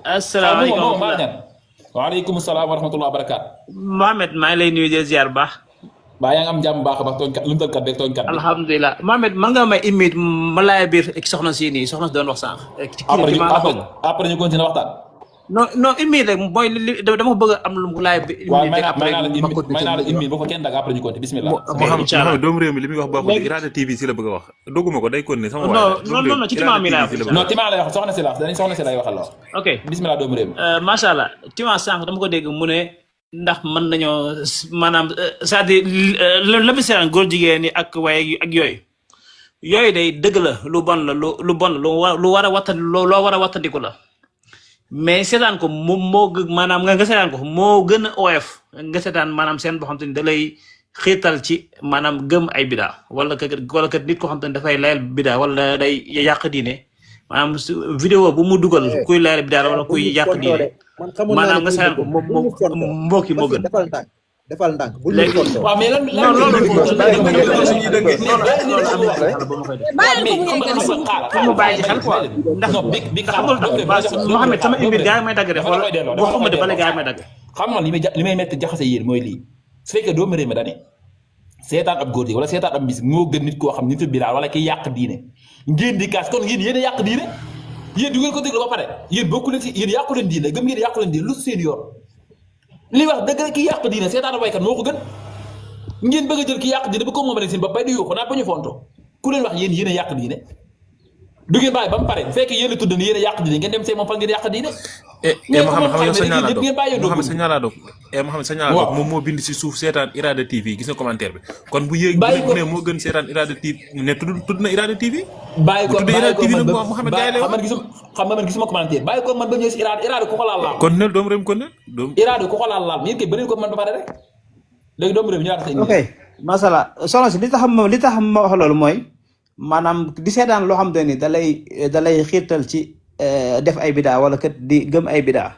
asalaamaaleykum wa rahmatulah. waaleykum salaam wa rahmatulah wa barakaat. Mohamed maa ngi lay nuyu de ziar baax. baa yaa ngi am jàmm baax a baax tooñkat lu mu tënkat beeg tooñkat bi. alhamdulilah Mohamed man nga may imit ma laay biir ak soxna si nii soxna si doon wax sànq. ci kii ma après ñu continuer waxtaan. non imit rek mooy li dama bëgg a am lu mu laay bi. waaw may naa la imit boo fa kenn dagg après ñu continuer bismillah. Mouhamed doomu réew mi li muy wax baaxul Irada TV si la bëgg a wax dogguma ko day continuer sama waay non ci Tima mi laa wax non Tima lay wax soxna si la dañuy soxna si lay waxal la ok bismillah doomu réew mi. macha allah Tima sànq dama ko dégg mu ne ndax mën nañoo maanaam c'est-à-dire la bi seetaan góor jigéen ñi ak waaye ak yooyu day dëgg la lu bon la lu bon la lu war a wattandi loo war a wattandiku la mais seetaan ko moo maanaam nga seetaan ko moo gën a oyof nga seetaan maanaam seen boo xam te ni da lay xiital ci maanaam gëm ay bidaa wala que nit ko xam te ni dafay layal bidaa wala day yàq diine maanaam vidéo bu mu dugal kuy layal bidaa wala kuy yàq diine maanaam nga seetaan ko mbokki moo gën. defal ndànk bu léegi waaw mais lan mu bàyyi ci xel quoi ndax xamul Mohamed sama imbir gaa yi may dagg def wala waxuma de bale gaa yi may dagg. xam nga li may metti jaxase yéen mooy lii su fekkee doomu réew mi dane seetaan ab góor wala seetaan ab musique moo gën nit koo xam nitu bidaa wala ki yàq diine ngeen di kaas kon yéen a yàq diine yéen du ngeen ko déglu ba pare yéen bokku leen si yéen yàqu leen diine gëm ngeen yàqu leen diine lu seen yoon li wax dëgg rek ki yàq diine seetaan waykat moo ko gën ngeen bëgg a jël ki yàq diine ba ko moom seen ba bay di yuuxu naa ba ñu fonto ku leen wax yéen a yàq diine du ngeen bàyyi ba mu pare bu fekkee yéen a tudd ne yéen a yàq diine ngeen dem see moom fan ngeen yàq diine Mohamed sañalaa dog moom moo bind si suuf seetaan Irada TV gis nga commentaire bi kon bu yéeg bu ne moo gën seetaan Irada TV ne tudd na Irada TV bàyyi ko Irada TV nag Mohamed gaay lay wax xam nga man gisuma commentaire bàyyi ko man ba ñëw si Irada ku ko laal kon nel doomu réew kon nel Irada ku ko laal mais yéen kay bëri ko man ba pare rek léegi doomu réew ñu ñaata ok masala soxna si li tax ma wax loolu mooy maanaam di seetaan loo xam te ni da lay xiirtal ci def ay bidaa wala kat di gëm ay bidaa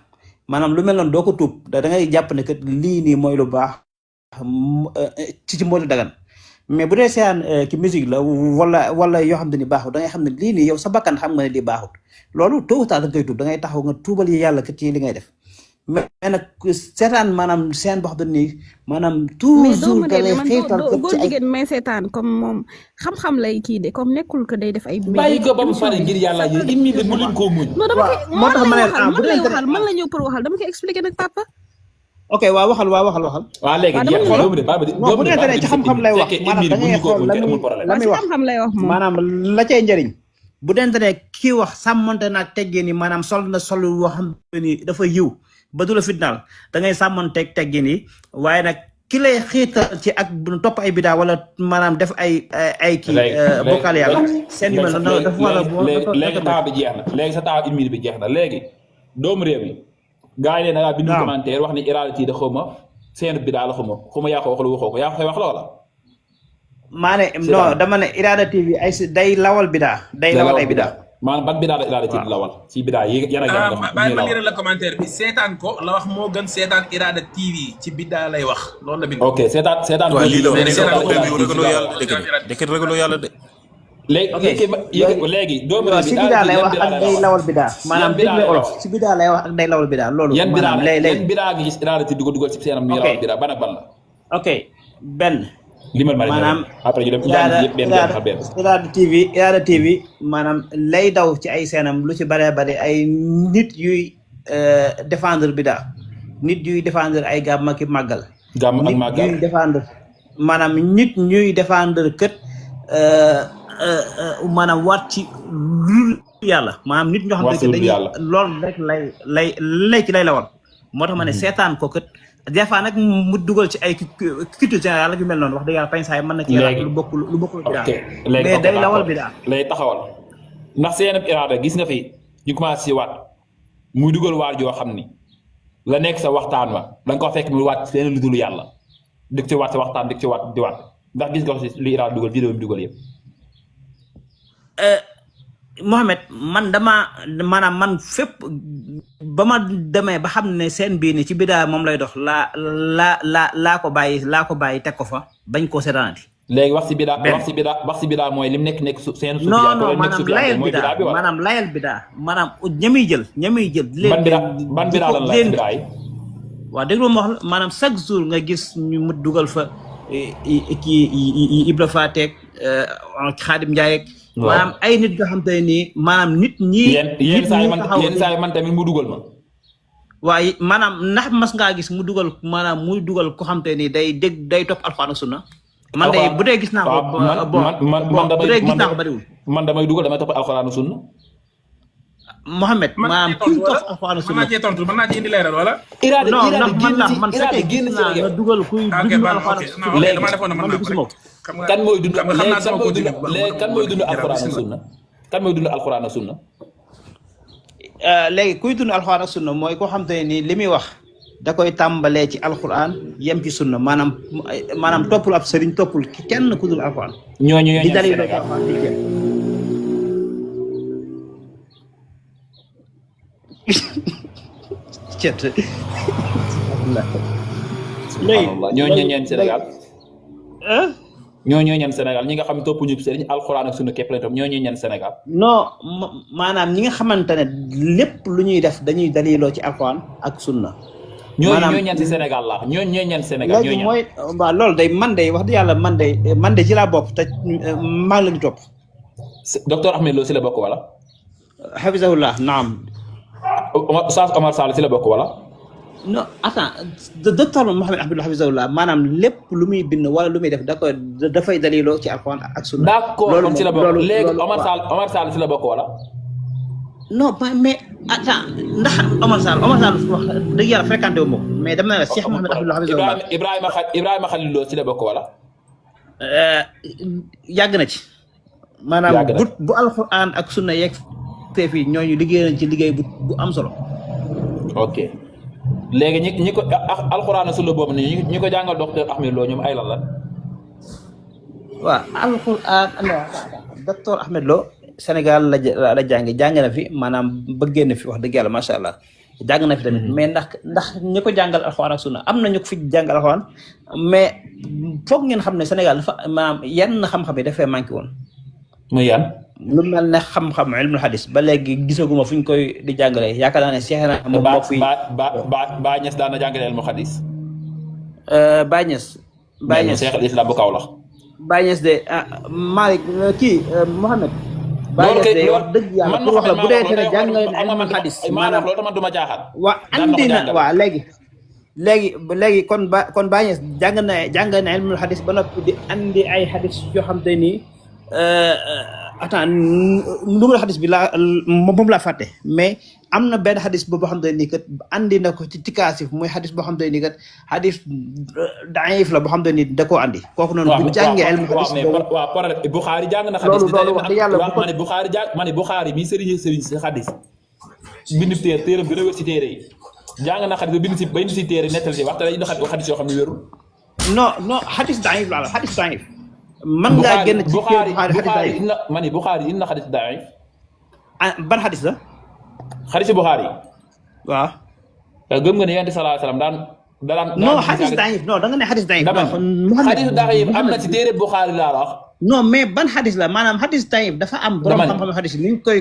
maanaam lu mel noonu doo ko tuub da ngay jàpp ne kat lii nii mooy lu baax ci moo dagan mais bu dee seetaan ki musique la wala yoo xam te ni baaxut da ngay xam ne lii nii yow sa bakkan xam nga ne lii baaxut loolu tôt ou tard da ngay tuub da ngay taxaw nga tuubal yi yàlla kat ci li ngay def mais nag seetaan maanaam seen boo xam te ni maanaam toujours da lay xiirtal góor jigéen may seetaan comme moom xam-xam lay kii de comme nekkul que day def ay bàyyi ko ba mu pare ngir yàlla yi indi de mu leen koo muñ non dama koy moo tax ma ne waxal man la ñëw pour waxal dama koy expliquer nag papa ok waaw waxal waaw léegi bu dee tere ci xam-xam lay wax maanaam da ngay xool la muy wax xam-xam lay wax moom maanaam la cay njëriñ bu dee tere kii wax sàmmante naag teggee ni maanaam sol na sol woo xam ni dafa yiw ba du la fitnaal da ngay sàmmanteeg teggin yi waaye nag ki lay xiital ci ak topp ay bidaa wala maanaam def ay kii bokkaal yàlla seen yu mel noonu dafa war a léegi temps bi jeex na léegi sa temps une minute bi jeex na léegi doomu réew mi gars yi ne dangaa bindu commentaire wax ni Irada TV da xawma seen bidaa la xawma yaa ko wax lu waxoo ko yaa ko koy wax loola maa ne non dama ne Irada TV ay day lawal bidaa day lawal ay bidaa maanaam ban bidaa la Irada TV lawal si bidaa yi yan ak yan bàyyi ma lire la commentaire bi seetaan ko la wax moo gën seetaan Irada TV ci bidaa lay wax loolu la bind ok seetaan waaw lii la dëkk ragaloo yàlla de léegi doomu réew si bidaa lay wax ak day lawal bidaa maanaam dégg nga olof si bidaa lay wax ak day lawal bidaa loolu yan bidaa nga gis Irada TV dugal ci seenam ñu lawal bidaa ban ak ban la ok benn limal ma maanaam après ñu dem yëpp benn Irada TV maanaam lay daw ci ay seenam lu ci bare bare ay nit yuy défendre bidaa nit yuy défendre ay gàmm ak màggal ak màggal ñuy défendre maanaam nit ñuy défendre kët maanaam waat ci lu yàlla maanaam nit ñoo xam ne dañuy loolu rek lay ci lay lawal moo tax ma ne seetaan ko kët des fois nag mu dugal ci ay culture générale yu mel noonu wax dëgg yàlla pañ saa yi mën na ci lu bokkul bidaa mais day lawal bidaa lay taxawal ndax seen Irada gis nga fi ñu commencé si waat muy dugal waar joo xam ni la nekk sa waxtaan wa da nga ko fekk mu waat seen lu dul yàlla dik ci waat sa waxtaan dik ci waat di waat ndax gis nga ko si lu Irada dugal vidéo bi dugal yëpp Mohamed man maanaam man fépp ba ma demee ba xam ne seen bii ni ci bidaa moom lay dox laa ko bàyyi teg ko fa bañ koo seetaanati léegi wax si bidaa benn wax si bidaa mooy lim nekk seen suuf non yaa non maanaam layal mooy bidaa bidaa bi wala maanaam layal bidaa maanaam ñamiy jël ban bidaa lan la bidaa yi waaw déglu ma wax la maanaam chaque jour nga gis ñu mu dugal fa kii Ibra Fatek Xaadim Njaay ak maanaam ay nit nga xam te nii maanaam nit ñi yéen saa yi man tamit mu dugal ma waaye maanaam ndax mas ngaa gis mu dugal maanaam muy dugal ko xam te ni day topp alxuraan ak sunna man de bu dee gis naa ko bu dee gis naa ko bariwul man damay dugal damay topp alxuraan ak sunna Mohamed maanaam kuy topp alxuraan ak sunna mën naa cee tontu mën naa ci indi leeral wala non ndax man fekkee gis naa nga dugal kuy dund alxuraan ak sunna léegi man de gisuma ko kan mooy dund léegi kan mooy dund alxuraan ak sunna kan mooy dund alxuraan ak sunna léegi kuy dund alxuraan ak sunna mooy koo xam te ne nii li muy wax da koy tàmbalee ci alxuraan yem ci sunna maanaam toppul ab sëriñ toppul kenn ku dul alxuraan ñooñu di dalil ci alxuraan di kenn cet léegi ñooñu ñeen Sénégal ñooñu ñeen Sénégal ñi nga xam ne topp ñu sëriñ alxuraan ak sunna képp lañ topp ñooñu ñeen Sénégal non maanaam ñi nga xamante ne lépp lu ñuy def dañuy daliloo ci alxuraan ak sunna ñooñu ñeen ci Sénégal la ñooñu ñeen Sénégal léegi mooy waaw loolu day man day wax dëgg yàlla man de ci laa bopp te maa ngi la ñu topp docteur Ahmed Lo si la bokk wala hafizahullah naam Oustaz Omar Sall si la bokk wala non attends docteur Mohamed Ahmed Lo hafizahullah maanaam lépp lu muy bind wala lu muy def dafay daliloo ci alxuraan ak sunna d'accord kon si la bokk léegi Omar Sall si la bokk wala non mais attends ndax Omar Sall wax dëgg yàlla fréquenté wu ma ko mais dama ne la Cheikh Mohamed Ahmed Lo hafizahullah Ibrahima Khalil Lo si la bokk wala yàgg na ci maanaam bu alxuraan ak sunna yeeg te fii ñooñu liggéey nañ ci liggéey bu am solo ok léegi ñi ko alxuraan ak sunna boobu nii ñi ko jàngal docteur Ahmed Lo ñoom ay lan la waaw alxuraan docteur Ahmed Lo Sénégal la jàng na fi maanaam bëggee na fi wax dëgg yàlla macha allah jàng na fi tamit mais ndax ñi ko jàngal alxuraan ak sunna am na ñu ko fi jàngal alxuraan mais foog ngeen xam ne Sénégal dafa maanaam yenn xam-xam yi dafay manqué woon muy yan lu mel ne xam-xam ilmul hadis ba léegi gisaguma fu ñu koy di jàngalee yaakaar naa ne Cheikh na moom moo fi Baay Ñas daan na jàngale ilmul hadis Baay Ñas Cheikh al Islam bu Kaolack Baay Ñas de Malick kii Mohamed Baay Ñas de wax dëgg yàlla pour wax la bu dee tere jàngale na ilmul hadis maanaam loolu tamit duma jaaxal waa andi na waa léegi kon Baay Ñas jàng na ilmul hadis ba noppi di andi ay hadis yoo xam te nii attends numéro xadis bi moom laa fàtte mais am na benn xadis boo xam te nii kat andi na ko ci kaasif mooy xadis boo xam te nii kat xadis daif la boo xam te nii da koo andi kooku noonu bu jàngee elmu xadis waaw par Bukhari jàng na xadis loolu wax dëgg yàlla ma ne Bukhari ma ne Bukhari mi sëriñ si xadis bindu téeram gën a wér si téere yi jàng na xadis ba bind si téere nettal si waxta indi xadis yoo xam ne wérul non xadis daif la xadis daif man ngaa génn ci Bukhari ma ne Bukhari indi na xadis daif ban xadis la xadis Bukhari waaw gëm nga ne yonent sallallahu alayhi wasallam daan non xadis daif non da nga ne xadis daif xadis daif am na ci téere Bukhari laa wax non mais ban xadis la maanaam xadis daif dafa am borom xam-xam xadis ni ñu koy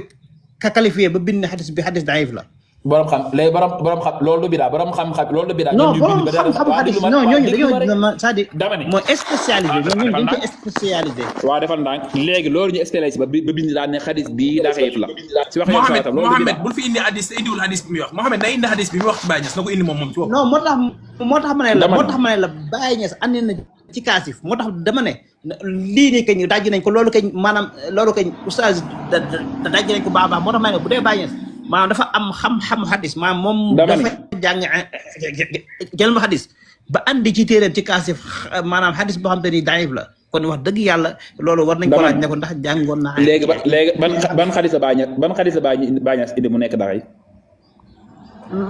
qualifié ba bind xadis bi xadis daif la borom xam léegi borom xam loolu du bidaa borom xam-xam loolu du bidaa. non borom xam-xam xadis non ñooñu dañoo c'est-à-dire dama ne mooy spécialisé ñooñu dañ koy spécialisé. waaw defal ndànk léegi loolu ñu spécialisé ba bind daan ne xadis bii daa xëyif la. si wax yow saa tam loolu Mohamed bul fi indi hadis te indiwul hadis bi muy wax Mohamed day indi hadis bi muy wax ci Baye Niass na ko indi moom ci bopp. non moo tax ma ne la Baye Niass andi na ci kaasif moo tax dama ne lii nii kañ dajji nañ ko loolu kañ maanaam loolu kañ oustaz dajji nañ ko baax a baax moo tax ma ne bu dee Baye Niass maanaam dafa am xam-xamu xadis maanaam moom dafa jàng jël ma xadis ba andi ci téeréem ci kaasif maanaam xadis boo xam te ni daif la kon wax dëgg yàlla loolu war nañ ko laaj ne ko ndax jàngoon naa léegi ban xadis la Baye Niass indi mu nekk daxay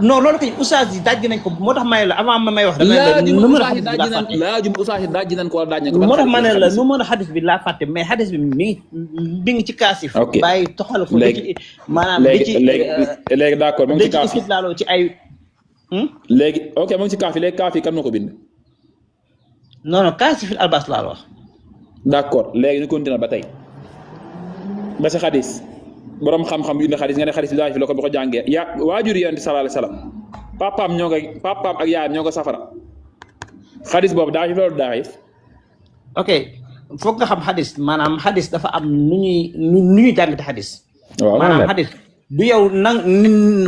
non loolu kañ oustaz yi dajji nañ ko moo tax ma ne la avant ma may wax laajum oustaz yi dajji nañ ko wala dajji nañ ko moo tax ma ne la nu mën a xadis bi laa fàtte mais xadis bi mi ngi ci kaasif bàyyi toxal ko ci maanaam léegi d'accord mu ngi ci kaaf istidlaaloo ci ay léegi ok mu ngi ci kaaf léegi kaaf kan moo ko bind non kaasif albas laa wax d'accord léegi ñu continuer ba tey ba sa xadis borom xam-xam yu indi xadis nga ne xadis bi daa fi la ko ba ko jàngee yaa waajur yonent sallallahu alayhi wasallam papaam ak yaayam ñoo ko safara xadis boobu daa fi loolu daa ok foog nga xam xadis maanaam xadis dafa am nu ñuy jàngate xadis. waaw maanaam xadis du yow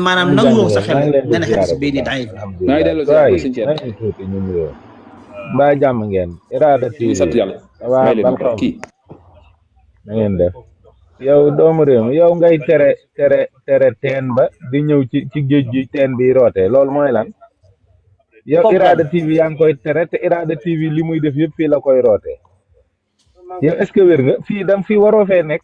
maanaam nangu sa xel nga ne xadis bii nii daif. maa ngi dellu si tuuti ñu nuyoo mbaa jàmm ngeen Irada TV sant yàlla waa Balcom na ngeen def yow doomu réew mi yow ngay tere teen ba di ñëw ci géej gi teen bi roote loolu mooy lan yow Irada TV yaa ngi koy tere te Irada TV li muy def yëpp fii la koy roote yow est-ce que wér nga fii dam fii waroo fee nekk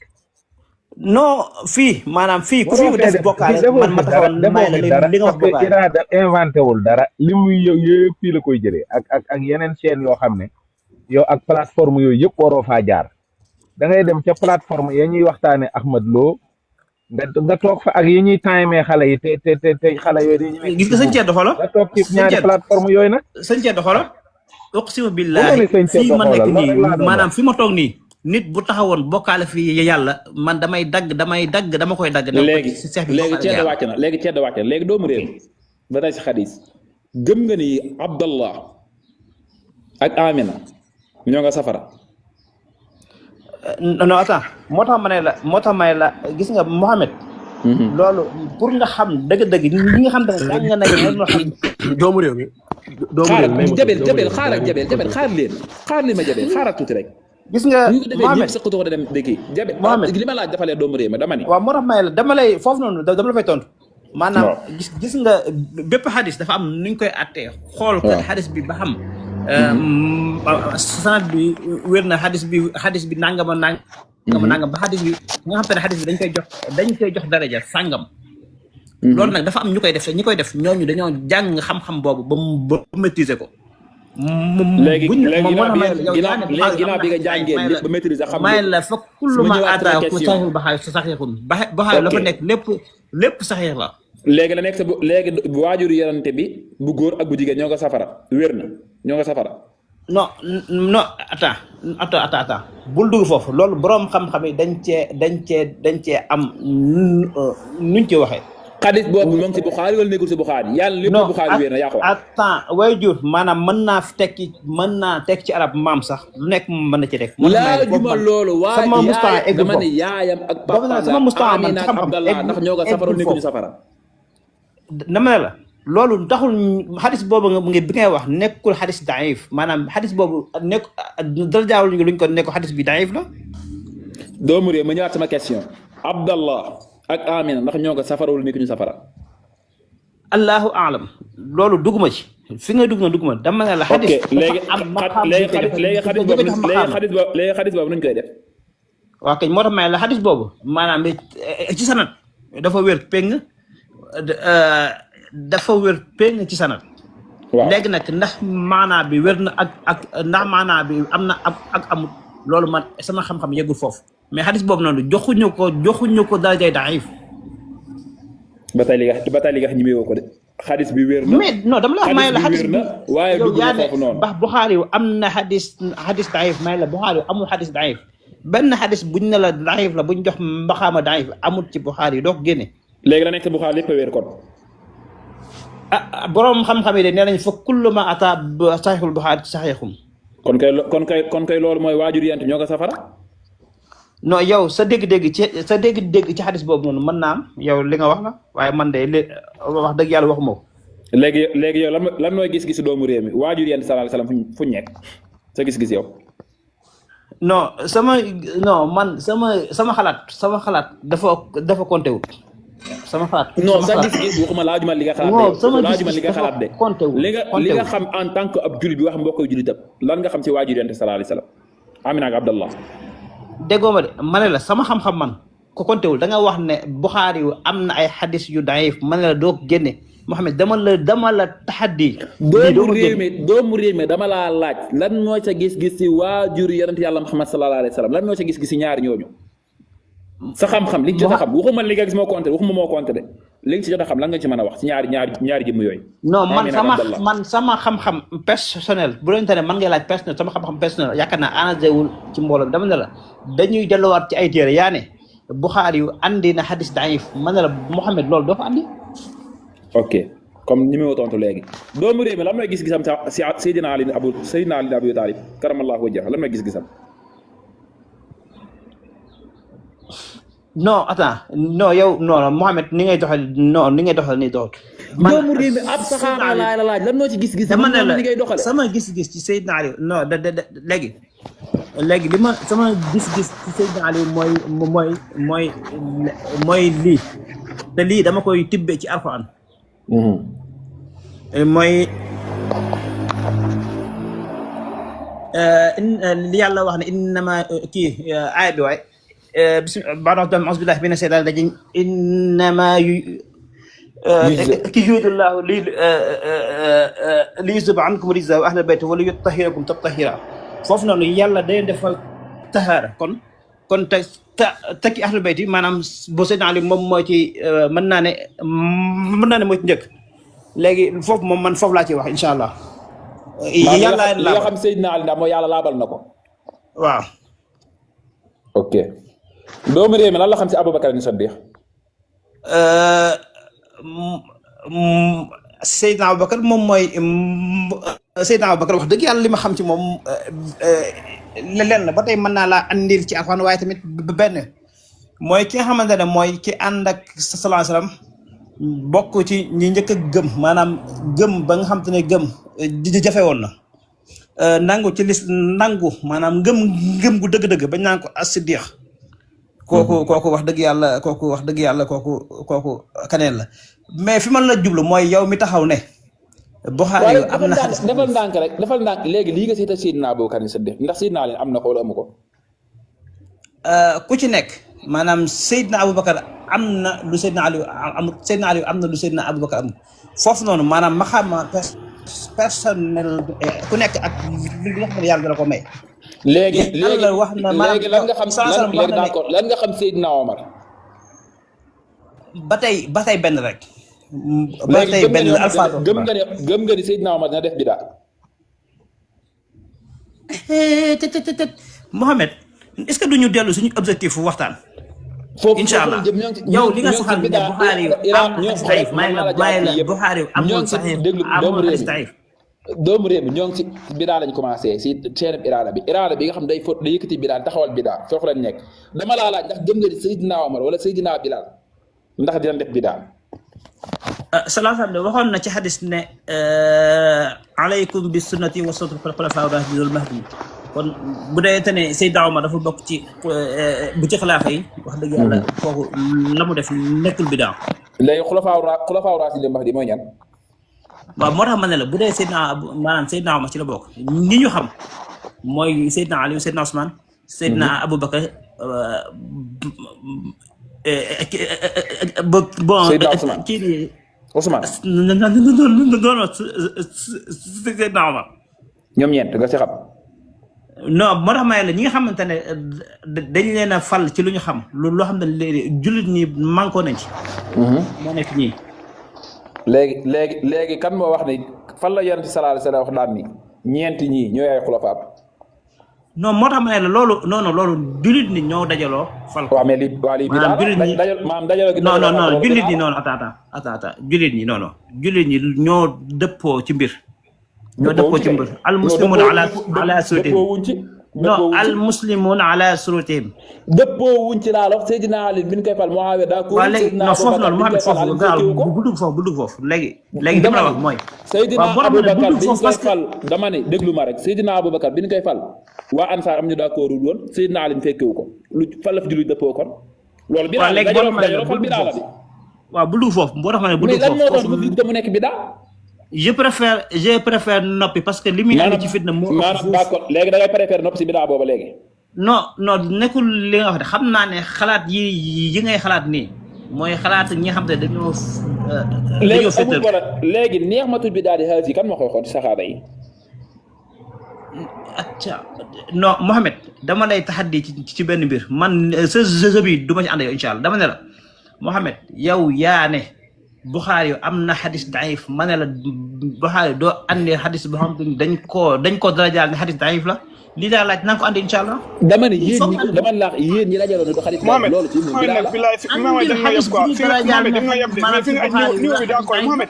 non fii maanaam fii ku fi def bokkaale man ma taxawoon may la li nga wax parce que Irada inventé wul dara li muy yow yëpp fii la koy jëlee ak yeneen chaîne yoo xam ne yow ak plateforme yooyu yëpp waroo faa jaar da ngay dem ca plateforme ya ñuy waxtaane Ahmad Lo nga toog fa ak yi ñuy timee xale yi te xale yooyu dañuy gis nga sëñ Thierno xolo nga toog ci ñaari plateforme yooyu nag sëñ Thierno xolo uqsimu billahi fii ma nekk nii maanaam fi ma toog nii nit bu taxawoon bokkaale fi yàlla man damay dagg dama koy dagg léegi ceddo wàcc na léegi doomu réew ba tey si xadis gëm nga ni Abdallah ak Amina ñoo nga safara non attends moo tax ma ne la gis nga Mohamed loolu pour nga xam dëgg-dëgg ñi nga xam te ne jàng nga nañ ñoo xam doomu réew mi jabel xaar leen ma jabel xaaral tuuti rek gis nga Mohamed ñëpp saqatu ko dem dëkki jabel li ma laaj dafa lee doomu réew mi dama ni waaw moo tax ma ne la dama lay foofu noonu dama la fay tontu maanaam gis nga bépp xadis dafa am nuñ koy attee xool ko xadis bi ba xam sanad bi wér na xadis bi nangama ba xadis bi nga xam te ne xadis bi dañ koy jox daraja sàngam loolu nag dafa am ñu koy def ñi koy def ñooñu dañoo jàng xam-xam boobu ba maîtriser ko léegi ginnaaw bi nga jàngee ba maîtriser xam may la fa kullu ma aata ku saxiixul baxaay sa saxiixun baxaay la fa nekk lépp saxiix la léegi la nekk sa léegi waajur yarante bi bu góor ak bu jigéen ñoo nga safara wér na ñoo nga safara non attends bul dugg foofu loolu boroom xam-xam yi dañ cee am nuñ ci waxee xadis boobu moom si Buxaari wala nekkul si Buxaari yàlla lépp Buxaari wér na yaa ko attends waajur maanaam mën naa tekki ci arab maam sax lu nekk mën na ci rek laa juma loolu waaye dama ne yaayam ak papa sama mustafa man Amina ak Abdallah ndax ñoo nga safara nekkuñu safara dama ne la loolu taxul xadis boobu nga bi ngay wax nekkul xadis daif maanaam xadis boobu nekk dara jaawul luñ ko nekk xadis bi daif la doomu réew ma ñëwaat sama question Abdallah ak Amina ndax ñoo nga safara wala nekkuñu safara allahu aalam loolu dugguma ci fi nga dugg ma dama ne la xadis léegi xadis boobu nuñ koy def waaw kay moo tax ma ne la xadis boobu maanaam ci sanad dafa wér péng ci sanad léegi nag ndax maanaa bi wér na ak ndax maanaa bi am na ak amut loolu man sama xam-xam yeggul foofu mais xadis boobu noonu joxuñu ko darajay daif ba tey li nga xam ñi ko de xadis bi wér na mais non dama la wax may la xadis bi waaye dugg na foofu noonu bax Buxaari yu am na xadis daif may la Buxaari yu amul xadis daif benn xadis buñ ne la daif la buñ jox mbaxaama daif amul ci Buxaari yi doo ko génne léegi la nekk sa Buxaari lépp a wér kon boroom xam-xam yi de nee nañ fa kullu ma ata saxiixul Buxaari saxiixum kon kay loolu mooy waajur yant ñoo ko safara non yow sa dégg-dégg ci xadis boobu noonu mën naa am yow li nga wax la waaye man de wax dëgg yàlla waxuma ko léegi yow lan mooy gis-gis doomu réew mi waajur yant sallallahu alayhi wasallam fu ñu nekk sa gis-gis yow non man sama xalaat dafa compté wut sama xalaat non sa gis-gis waxuma laajuma li nga xalaat de li nga xam en tant que ab jullit bi wax mbokkoy jullitam lan nga xam ci waajur yant sallallahu alayhi wasallam Amina ak Abdallah déggoo ma de ma ne la sama xam-xam man ko kontewul da nga wax ne Buxaari yu am na ay xadis yu daif ma ne la doo ko génne Mohamed dama la taxaddi doomu réew mi dama laa laaj lan mooy sa gis-gis ci waajur yonent yàlla Muhammad sallallahu alayhi wa sallam lan mooy sa gis-gis ci ñaari ñooñu sa xam-xam li nga jot a xam waxuma li nga gis moo compté waxuma moo compté de léegi si jot a xam lan nga ci mën a wax ci ñaari jëmm yooyu. non man sama xam-xam personnel bu leen tane man ngay laaj personnel sama xam-xam personnel yaakaar naa arrangé wul ci mbooloo bi dama ne la dañuy delluwaat ci ay téere yaa ne Buxaari yu andi na hadis daif man ne la Mouhamed loolu doo fa andi. ok comme ni ma tontu léegi doomu réew mi lan mooy gis-gisam si Seydina Ali Abi Talib karamallahu wajhahu lan mooy gis-gisam. non attends non yow non Mouhamed ni ngay doxal nii doxal. doomu réew mi ab saxaaba laa la laaj lan moo ci gis-gis. dama ne la ni ngay doxale sama gis-gis ci Seydina Ali non léegi li ma sama gis-gis ci Seydina Ali mooy lii te lii dama koy tibbee ci Alxuraan. mooy li yàlla wax ne innama kii aaya bi waay bismillah auzu billahi mina shaytaani rajiim innama yuridullahu li yuzhiba ankum rijsa wa ahlal bayti wa li yutahhirakum tathiira foofu noonu yàlla day defal tahaara kon tekki ahlul bayti maanaam boo Seydina Ali moom moo ci mën naa ne moo ci njëkk léegi foofu moom man foofu laa ciy wax incha allah. yàlla li nga xam Seydina Ali ndax mooy yàlla laabal na ko. waaw. ok doomu réew mi lan la xam si Aboubacar ni Saddiq. Seydina Aboubacar moom mooy Seydina Aboubacar wax dëgg yàlla li ma xam ci moom lenn ba tey mën naa laa andil ci Alxuraan waaye tamit benn mooy ki nga xamante ne mooy ki ànd ak sallallahu alayhi wasallam bokk ci ñi njëkk a gëm maanaam gëm ba nga xam te ne gëm jafe woon na nangu ci nangu maanaam ngëm gu dëgg-dëgg bañ naan ko as-siddiq kooku wax dëgg yàlla kooku kaneen la mais fi man la jublu mooy yow mi taxaw ne Buxaari yu am na defal ndànk rek defal ndànk léegi lii nga seeta Seydina Abubakar Siddiq ndax Seydina Ali am na ko wala amu ko ku ci nekk maanaam Seydina Aboubacar am na lu Seydina Ali amul Seydina Ali am na lu Seydina Aboubacar amul foofu noonu maanaam ma xam personnel ku nekk ak li nga xam ne yàlla dana ko may. léegi wax na maanaam lan nga xam léegi d'accord lan nga xam Seydina Omar. ba tey benn rek. ba tey benn la alpha gëm nga ni Seydina Omar dina def bidaa. Mohamed est-ce que duñu dellu suñu objectif waxtaan. incha allah yow li nga saxal ne Buxaari yu am na saxiif may la Buxaari yu amul saxiif amul saxiif. doomu réew mi ñoo ngi ci bidaa lañ commencé si seen iraada bi nga xam day yëkkati bidaa taxawal bidaa foofu lañ nekk dama laa laaj ndax gëm nga ni Seydina Omar wala Seydina Bilal ndax dina def bidaa. salaam waxoon na ci xadis ne alaykum bi sunnati wa sunnati xulafaa raashidil mahdiyyiin kon bu dee te ne Seydina Omar dafa bokk ci bu ci xilaafa yi wax dëgg yàlla kooku la mu def nekkul bidaa. léegi xulafaa raashidil mahdiyyiin mooy ñan. waaw moo tax ma ne la bu dee Seydina Omar ci la bokk ñi ñu xam mooy Seydina Ali Seydina Ousmane Seydina Aboubacar bon kii nii Ousmane non Seydina Omar ñoom ñeent nga ci xam. non moo tax ma ne la ñi nga xamante ne dañ leen a fal ci lu ñu xam loo xam ne léegi jullit ñi manqué nañ ci. moo nekk ñii. léegi kan moo wax ne fan la Yonent bi sallallahu alayhi wa sallam wax daan ni ñeenti ñii ñooy ay xulafaa. non moo tax ma ne la loolu jullit ñi ñoo dajaloo. fal ko waaw mais lii maanaam jullit ñi dajaloo gi. non jullit ñi noonu attends jullit ñi jullit ñi ñoo dëppoo ci mbir. ñoo dëppoo ci mbir al muslimuuna ala surutihim non al muslimuuna ala surutihim. dëppoo wuñ ci laa wax Seydina Ali bi ñu koy fal Muawiya daa ko. waaw léegi non foofu noonu Mohamed foofu gaal bu dugg foofu léegi dama la wax mooy. Seydina Aboubacar bi ñu koy fal dama ne déglu ma rek Seydina Aboubacar bi ñu koy fal waa Ansaar am ñu d'accord woon Seydina Ali fekkewu ko lu fan la fi jullit dëppoo kon. loolu bi daal dajaloo fal bi daal la bi. waaw bu dugg foofu boo tax ma ne bu dugg foofu mais lan moo tax mu nekk bi daal. je préfère noppi parce que li muy andi ci fitna moo. maanaam d'accord léegi da ngay préférer noppi si bidaa booba léegi. non nekkul li nga wax de xam naa ne xalaat yi ngay xalaat nii mooy xalaat ñi nga xam ne dañoo. dañoo féetal léegi neex matul bidaa di xaalis yi kan moo koy xool ci saxaaba yi. acca non Mohamed dama lay taxaddi ci benn mbir man sa jeu bi du ma ci ànd yow incha allah dama ne la Mohamed yow yaa ne Buxaari am na xadis daif ma ne la Buxaari doo andi xadis boo xam te ni dañ ko darajaal ne xadis daif la lii daal laaj na nga ko andi incha allah. dama ne yéen ñi dajaloon ne ko xadis Mohamed loolu ci moom bi daal la. bilaay fi ma da nga yeb quoi fi Mohamed da nga yeb de mais fi nga niveau bi daa koy Mohamed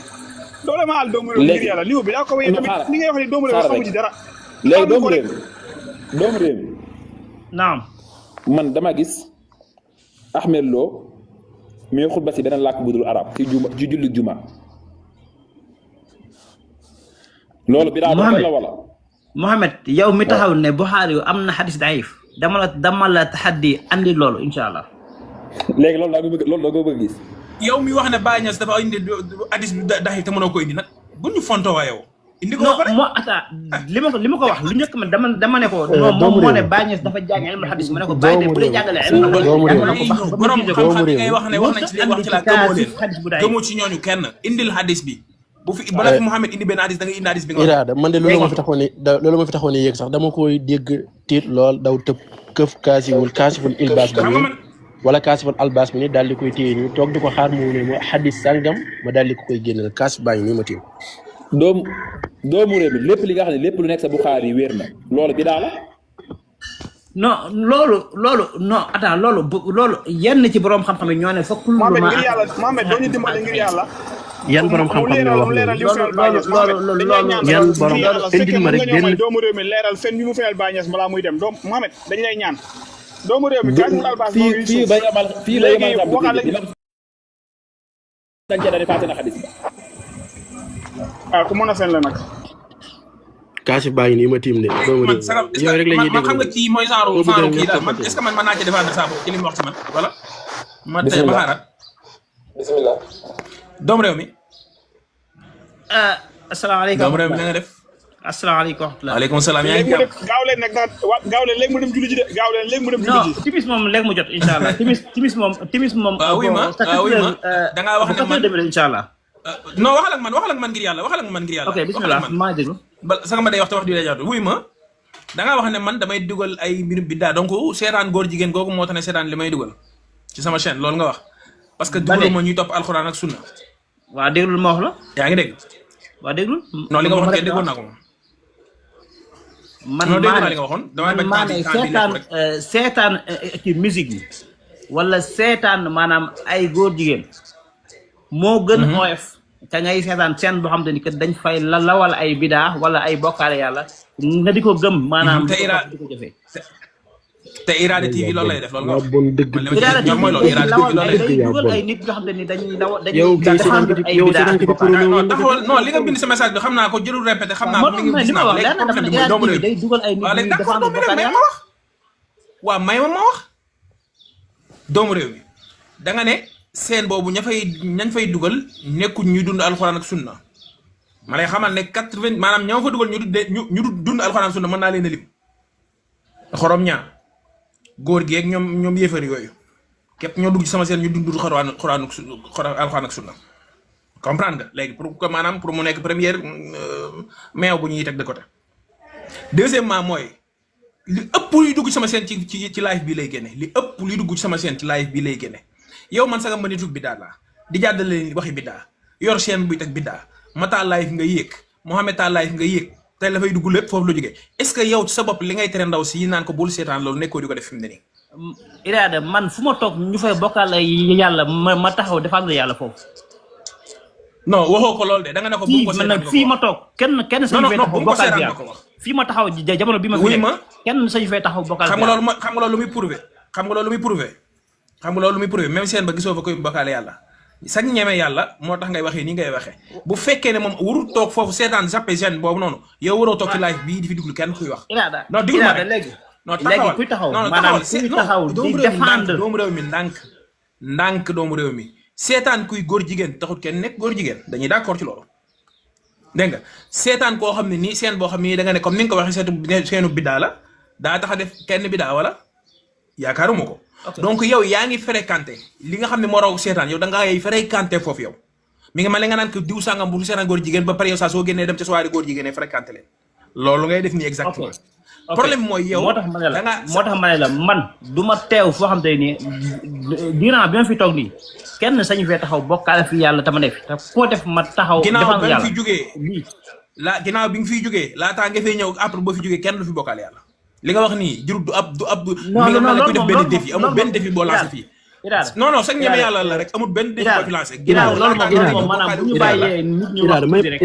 doole ma al doomu réew ngir yàlla niveau bi daa ko wéy tamit li ngay wax ni doomu réew xamu ci dara. léegi doomu réew naam man dama gis Ahmed Lo muy xutba si beneen làkk bu dul arab ci julli juma loolu bi daa la wala. Mohamed yow mi taxaw ne Buxaari yu am na xadis daif dama la taxaddi andi loolu incha allah. léegi loolu daa ko bëgg gis. yow mi wax ne Baye Niass dafa indi hadis bi daif te mënoo ko indi nag bu ñu fonto waa yow. indi ko ba pare non li ma ko wax lu njëkk man dama ne ko. non moom moo ne Baye Niass dafa jàng ilmu hadis ma ne ko Baye de bu dee jàngale ilmu borom xam-xam yi ngay wax ne wax nañ ci li wax ci la gëmoo leen gëmoo ci ñooñu kenn indil hadis bi bu fi bala fi Mouhamed indi benn hadis da nga indi hadis bi nga Iraada man de loolu ma fi taxoon ne yéeg sax dama koy dégg tiit lool daw tëb këf kaasiful ilbaas ba nii wala kaasiful albaas bi nii daal di koy téye nii toog di ko xaar mu ne ma hadis sàngam ma daal di ko koy génneel kaasif baa ngi nii ma tiim doomu réew mi lépp li nga xam ne lépp lu nekk sa Buxaari yi wér na loolu bi daal la. non loolu non attends loolu yenn ci borom xam-xam yi ñoo ne fokk. Mohamed ngir yàlla Mohamed doo ñu dimbale ngir yàlla. yan borom xam-xam ñoo wax loolu yan borom indil ma rek benn doomu réew mi leeral fen bi mu fenal Baye Niass balaa muy dem doom Mohamed dañ lay ñaan. doomu réew mi kañ mu daal baax fii bay amal fii lay amal dañ ca daal di fàtte na xadis ba. ku mën a fen la nag. kaasif baa ngi nii ma tiim de. doomu réew yow rek la ñuy déglu man xam nga kii mooy genre kii daal man est-ce que man mën naa ci défendre saa bopp ci li mu wax ci man voilà. ma tey ba xaaral. bismillah. doomu réew mi. asalaamaaleykum doomu réew mi na nga def. asalaamaaleykum wa rahmatulah. waaleykum salaam yaa ngi jàmm. gaaw leen nag gaaw leen léegi mu dem julli ji de gaaw leen léegi mu dem julli ji. non timis moom léegi mu jot incha allah timis moom. waaw wuy ma da ngaa wax ne man incha allah. non waxal ak man ngir yàlla waxal ak man ngir yàlla. ok bismillah maa déglu. ba sax ma day wax te wax di la jaatu wuy ma da ngaa wax ne man damay dugal ay mbirum biddaa donc seetaan góor jigéen googu moo tax ne seetaan li may dugal ci sama chaîne loolu nga wax. parce que dugal ma ñuy topp alxuraan ak sunna. waa déglul ma wax la. yaa ngi dégg. waa déglul. non li nga waxoon kay déggoon naa ko moom. man maa ne seetaan ci musique yi wala seetaan maanaam ay góor jigéen moo gën oyof te ngay seetaan seen boo xam te ni que dañ fay la wala ay bidaa wala ay bokkaale yàlla nga di ko gëm maanaam di ko jëfee te Iraada TV loolu lay def loolu nga wax bon dëgg Iraada TV mooy loolu Iraada TV loolu lay def dugal ay nit yoo xam te ni dañuy yow seetaan ko taxawal non li nga bind sa message bi xam naa ko jërul répété xam naa ko mi ngi gis naa ko léegi day dugal ay nit waaw léegi d'accord doomu réew mi ma wax waaw may ma wax doomu réew mi da nga ne seen boobu ñañ fay dugal nekkuñ ñuy dund alxuraan ak sunna ma lay xamal ne 80 maanaam ñoo fa dugal ñu dund alxuraan ak sunna mën naa leen a lim xorom ñaar góor gi ak ñoom yéefar yooyu képp ñoo dugg ci sama seen ñu dund alxuraan ak sunna comprendre nga léegi pour que maanaam pour mu nekk première meew bu ñuy teg de côté deuxièmement mooy li ëpp luy dugg ci sama seen ci live bi lay génne li ëpp luy dugg ci sama seen ci live bi lay génne yow man sax nga mën a tug biddaa laa di jàddale waxi biddaa yor chaîne buy teg biddaa ma taal live nga yéeg Mohamed taal live nga yéeg tey la fay dugg lépp foofu la jógee est-ce que yow ci sa bopp li ngay tere ndaw si naan ko bul seetaan loolu nekkoo di ko def fi mu ne nii. Iraada man fu ma toog ñu fay bokkaale yàlla ma taxaw défendre yàlla foofu. non waxoo ko loolu de da nga ne ko. bu ko seetaan fii ma toog kenn sañu fay taxaw bokkaale bi yàlla fii ma taxaw jamono bi ma fi nekk kenn sañu fay taxaw bokkaale bi yàlla. xam nga loolu lu muy prouvé même seen ba gisoo fa koy bokkaale yàlla. sax ñeme yàlla moo tax ngay waxee nii ngay waxee bu fekkee ne moom warul toog foofu seetaan zappé gene boobu noonu yow waroo toog ci live bii di fi déglu kenn kuy wax. non diglu ma rek léegi kuy taxaw non maanaam kuy taxaw di défendre doomu réew mi ndànk doomu réew mi seetaan kuy góor jigéen taxut kenn nekk góor jigéen dañuy d'accord ci loolu. dégg nga seetaan koo xam ne nii seen boo xam ne da nga ne comme ni nga ko waxee seenu biddaa la daa tax a def kenn biddaa wala yaakaaruma ko. donc yow yaa ngi fréquenté li nga xam ne moo raw seetaan yow da ngay fréquenté foofu yow mi ngi mel ne nga naan ko diw sàngam bu seetaan góor jigéen ba pare yow saa soo génnee dem ca soirée góor jigéen fréquenté leen loolu ngay def nii exactement problème mooy yow moo tax ma ne la man du ma teew foo xam te nii durant bi ma fi toog nii kenn sañu fee taxaw bokkaale fi yàlla tama ne fi te koo def ma taxaw ginnaaw ba nga fi jógee ginnaaw bi nga fiy jógee laataa nga fay ñëw après boo fi jógee kenn du fi bokkaale yàlla li nga wax nii jurut du ab mi nga mel ne kuy def benn défi amul benn défi boo lancé fii non sax ñeme yàlla la rek amul benn défi boo fi lancé ginnaaw loolu moom maanaam bu ñu bàyyee nit ñi wax tuuti rek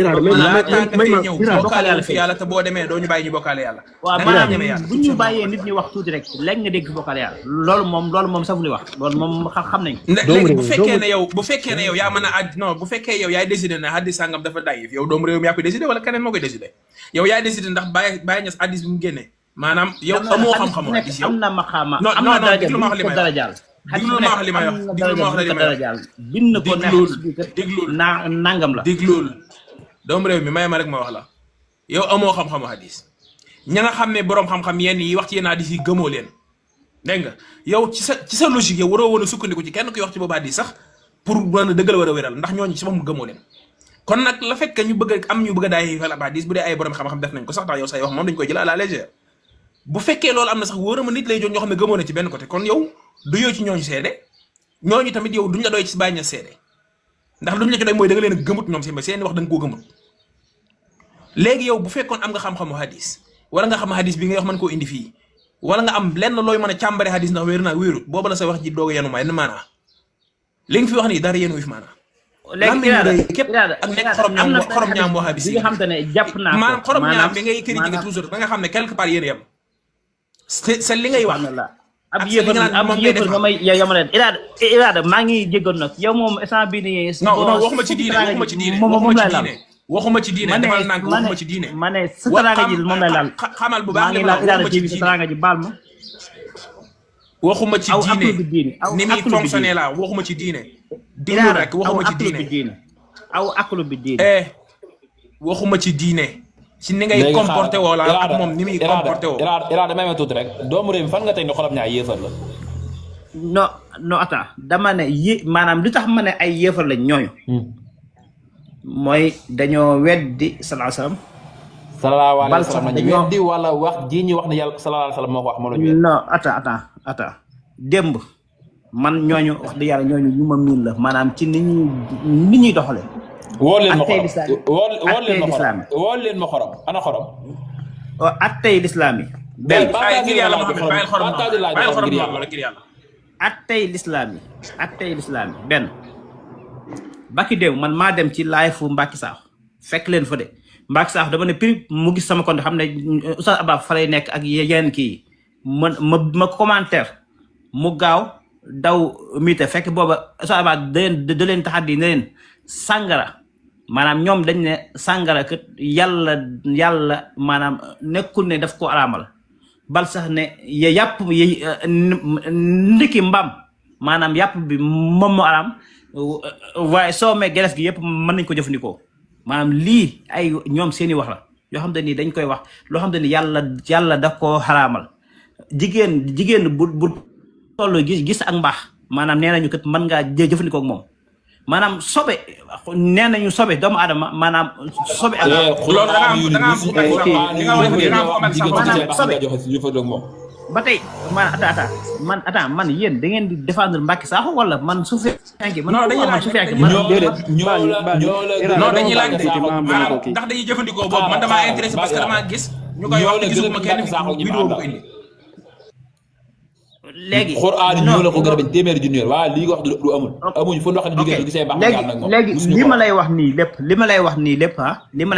ñëw bokkaale yàlla fi yàlla te boo demee doo ñu bàyyi ñu bokkaale yàlla waaw maanaam bu ñu bàyyee nit ñi wax tuuti rek léegi nga dégg bokkaale yàlla loolu moom safu li wax loolu moom xam nañ léegi bu fekkee ne yow yaa mën a non bu fekkee yow yaay décidé ne hadis sàngam dafa dayif yow doomu réew mi yaa koy décidé wala keneen moo koy décidé yow yaay décidé ndax bàyyi ñas hadis bi mu génnee maanaam yow amoo xam-xamu hadis yow am na maxaama non non déglu ma wax li may wax déglu ma wax li may wax bind ko déglul nangam la déglul doomu réew mi may ma rek ma wax la yow amoo xam-xamu hadis ña nga xam ne boroom xam-xam yenn yi wax ci yenn hadis yi gëmoo leen dégg nga yow ci sa logique yow waroo woon a sukkandiku ci kenn kuy wax ci boobu hadis sax pour mën a dëggal war a wéral ndax ñooñu ci boppam gëmoo leen kon nag la fekk ñu bëgg ñu bëgg a daay fal ab hadis bu dee ay borom xam-xam def nañ ko sax tax yow say wax moom dañ koy jël à la légère bu fekkee loolu am na sax wóor ma nit lay joon ñoo xam ne gëmoo na ci benn côté kon yow du yow ci ñooñu seede ñooñu tamit yow duñ la doy ci bàyyi ña seede ndax luñ la ci doy mooy da nga leen a gëmut ñoom seen wax da nga koo gëmut léegi yow bu fekkoon am nga xam-xamu hadis wala nga xam hadis bi nga wax mën koo indi fii wala nga am lenn looy mën a càmbare hadis ndax wéeru naa wéerut booba la sa wax ji doog a yenu ma yenn maanaa li nga fi wax nii dara yenu wi fi maanaa léegi képp ak nekk xorom ñaam moo hadis yi nga xam te ne jàpp naa maanaam xorom ñaam bi ngay critiquer toujours da nga xam ne quelque part yéen yem c'est li ngay wax ab yéefar nga may yamale iraada maa ngi jéggoon nag yow moom instant bii nii non waxuma ci diine waxuma ci diine defal nank waxuma ci diine ma ne sa teraanga ji moom lay laal xamal bu baax li ma iraada ji sa teraanga ji baal ma waxuma ci diine ni muy fonctionné la waxuma ci diine diine rek waxuma ci diine aw aklu bi diine waxuma ci diine ci ni ngay comporté woo la ak moom ni muy comporté woo iraada may ma tuuti rek doomu réew mi fan nga teg ne xolam ñaar yéefar la non attends dama ne maanaam li tax ma ne ay yéefar lañ ñooñu mooy dañoo weddi sallallahu alayhi wasallam lañu weddi wala wax ji ñu wax ne yàlla sallallahu alayhi wasallam moo ko wax moo la ñu weddi non attends démb man ñooñu wax dëgg yàlla ñooñu ñu ma miin la maanaam ci ni ñuy doxale woo leen ma xorom ana xorom attey lislaam yi benn ngir yàlla bàyyil xorom attey lislaam yi benn Mbacke Dew man maa dem ci live fu Mbacke Sakho fekk leen fa de Mbacke Sakho dama ne prix mu gis sama compte xam ne Oustaz Abba fa lay nekk ak yeneen kii ma commentaire mu gaaw daw miite fekk booba Oustaz Abba da leen taxaddi ne leen sàngara maanaam ñoom dañ ne sàngara kat yàlla maanaam nekkul ne daf ko araamal bal sax ne yàpp ndiki mbaam maanaam yàpp bi moom moo araam waaye soo mee geles gi yëpp mën nañ ko jëfandikoo maanaam lii ay ñoom seeni wax la yoo xam te ni dañ koy wax loo xam te ni yàlla daf koo xaraamal jigéen bu toll gis ak mbaax maanaam nee nañu kat mën ngaa jëfandikoo ak moom maanaam sobe nee nañu sobe doomu aadama maanaam sobe ak loolu ba tey man yéen da ngeen di défendre Mbacke Sakho wala man su fekkee man su fekkee non dañuy laaj ndax dañuy jëfandikoo boobu man damaa intéressé parce que damaa gis ñu koy wax te gisuma kenn vidéo bu ko indi léegi Qur'an ñoo la ko gën a bañ téeméeri junni waaw lii nga wax du amul amuñ fu ñu wax ne jigéen du gisee baax nag moom léegi li ma lay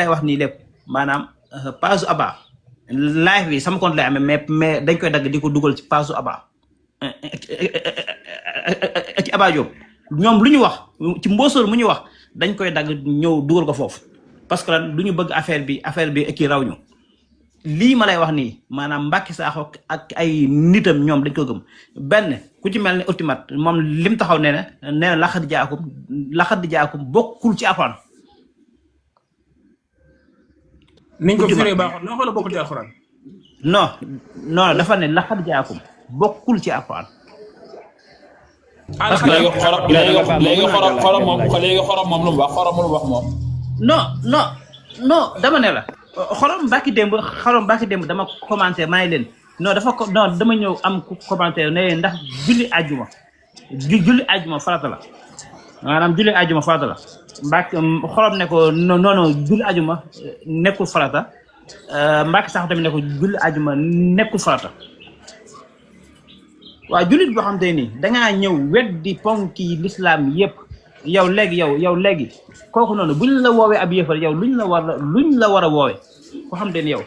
wax nii lépp maanaam page Abba live bi sama compte lay amee mais dañ koy dagg di ko dugal ci page Abba ci Abba Diop ñoom lu ñu wax ci mboosoor mu ñu wax dañ koy dagg ñëw dugal ko foofu parce que lan du ñu bëgg affaire bi kii raw ñu lii ma lay wax nii maanaam Mbacke Sakho ak ay nitam ñoom dañ ko gëm benn ku ci mel ni ultimate moom lim taxaw nee na laxat jaakum bokkul ci alxuraan niñ ko firee baaxoon noo xool bokkul ci alxuraan non dafa ne laxat jaakum bokkul ci alxuraan parce que léegi xorom moom lu mu wax moom non dama ne la xorom bàkki démb dama commenté maa ngi leen non dama ñëw am ku commenté ne ndax julli àjjuma farata la maanaam julli àjjuma farata la Mbacke xorom ne ko non julli àjjuma nekkul farata Mbacke sax tamit ne ko julli àjjuma nekkul farata waaw jullit boo xam te ni dangaa ñëw weddi ponki l'islam yépp yow léegi kooku noonu buñ la woowee ab yéefar yow luñ la war a woowee koo xam te ni yow